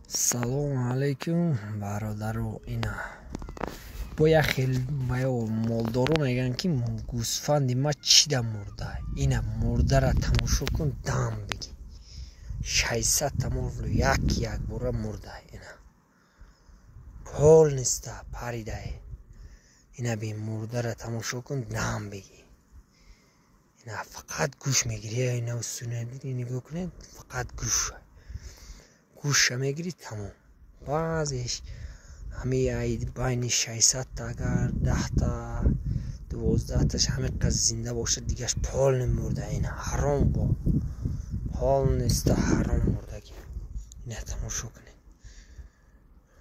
Салому алайкум, бародаро. Ина бо як хел ё молдоро мегӯянд, ки гӯсфанди ма чида мурда. Ина мурдара тамошо кун, дам бигӣ. 600-та мурд як якбора мурда. Ина полниста паридае. Ина би мурдара тамошо кун, дам бигӣ. Ина фақат гӯш мегирӣ. Ина устуна нигоҳ кунед, фақат гӯш. Гӯша мегирӣ, тамом. Баъзеш ҳамаи байни 600-та агар 10-та 12-таш ҳамин қадр зинда бошад, дигаш полный мурда. Ина ҳаром бо полниста ҳаром мурдагӣ. Ина тамошо кунед,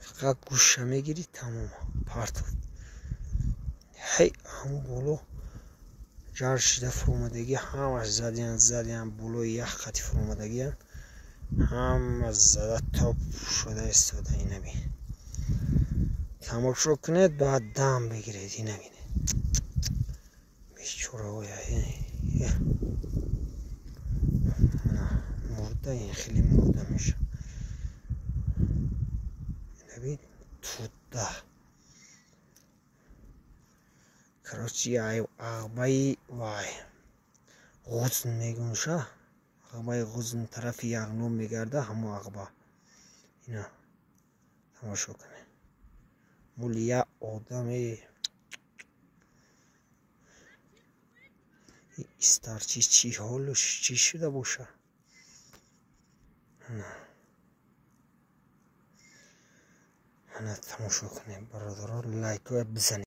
фақат гӯша мегирӣ, тамом, партов. Ҳей, ҳамун боло ҷар шида фуромадагӣ, ҳамаш задиян, задиян, болои як хати фуромадагиян, ҳама зада топ шуда истода. Ина бин, тамошо кунед, баъд дам бигиред. Ина бинед, бечораоя мурда, ин хеле мурда меша. Ина бин, туда короче ағбаи вай ғузн мегӯнша, ағбаи ғузн тарафи яғноб мегарда, ҳамо ағба. Ина тамошо кунед, мули як одаме истарчи чӣ ҳолу чӣ шуда боша. Ана тамошо кунед, бародаро, лайкоя бизанед.